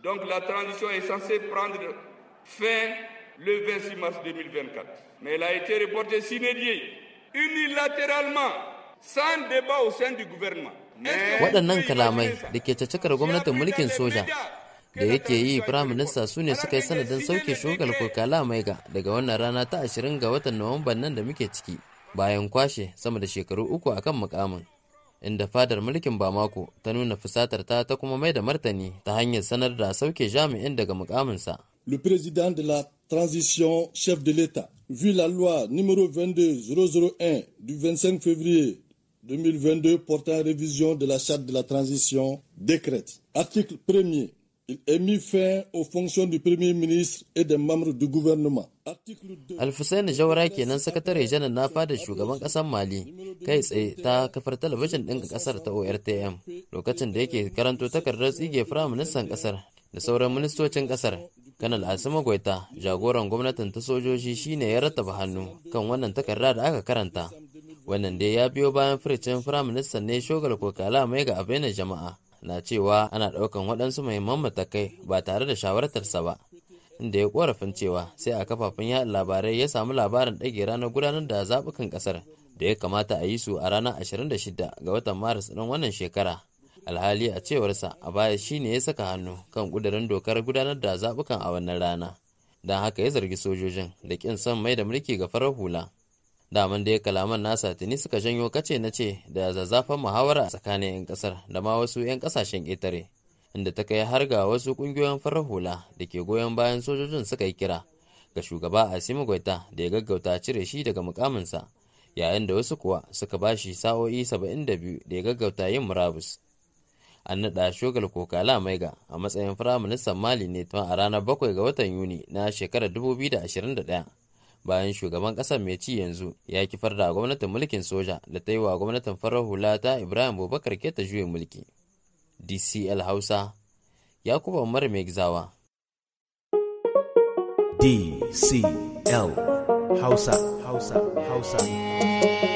Donc la transition est censée prendre fin le 26 mars 2024. Mais elle a été reportée sine die, unilatéralement, sans débat au sein du gouvernement. Waɗannan kalamai da ke cacakar gwamnatin mulkin soja da yake yi firaminista su ne suka yi sanadin sauke Shogal Kokala Maiga daga wannan rana ta 20 ga watan Nuwamban nan da muke ciki, bayan kwashe sama da shekaru 3 akan mukamin, inda fadar mulkin Bamako ta nuna fusatar ta ta kuma mai da martani ta hanyar sanar da sauke jami'in daga mukaminsa. Le président de la transition, chef de l'État, vu la loi numéro 22-001 du 25 février 2022 portant révision de la charte de la transition, décrète. Article 1er. Il est mis fin aux fonctions du Premier ministre et des membres du gouvernement. Alfussaini Jawara kenan, sakatare janar na fadar shugaban kasar Mali, kai tsaye ta kafar talabijin ɗin kasar ta ORTM lokacin da yake karanto takardar tsige firaministan kasar da sauran ministocin kasar. Kanal Asima Goita, jagoran gwamnatin ta sojoji, shine ya rattaba hannu kan wannan takarda da aka karanta. Wannan dai ya biyo bayan furicin firaministan ne Shogal Kokala mai ga abainar jama'a na cewa ana ɗaukan waɗansu muhimman matakai ba tare da shawartarsa ba, inda ya korafin cewa sai a kafafen yaɗa labarai ya samu labarin ɗage ranar gudanar da zaɓukan ƙasar da ya kamata a yi su a ranar 26 ga watan Maris ɗin wannan shekara. Alhali a cewarsa a baya shine ya saka hannu kan ƙudurin dokar gudanar da zaɓukan a wannan rana. Don haka ya zargi sojojin da ƙin son mai da mulki ga farar hula. Daman da ya kalaman nasa tuni suka janyo kace na ce da zazzafan muhawara a tsakanin 'yan kasar da ma wasu 'yan kasashen ƙetare, inda ta kai har ga wasu ƙungiyoyin farar hula da ke goyon bayan sojojin suka yi kira ga shugaba Asimi Goita da ya gaggauta cire shi daga mukaminsa, yayin da wasu kuwa suka ba shi sa'o'i 72 da ya gaggauta yin murabus. An naɗa Shogal Kokala Maiga a matsayin firaministan Mali ne tun a ranar 7 ga watan Yuni na shekarar 2021, bayan shugaban kasar mai ci yanzu ya kifar da gwamnatin mulkin soja da ta yi wa gwamnatin farar hula ta Ibrahim Bubakar Keta juyin mulki. DCL Hausa, Yakubu Umar Megzawa. DCL Hausa, Hausa, Hausa.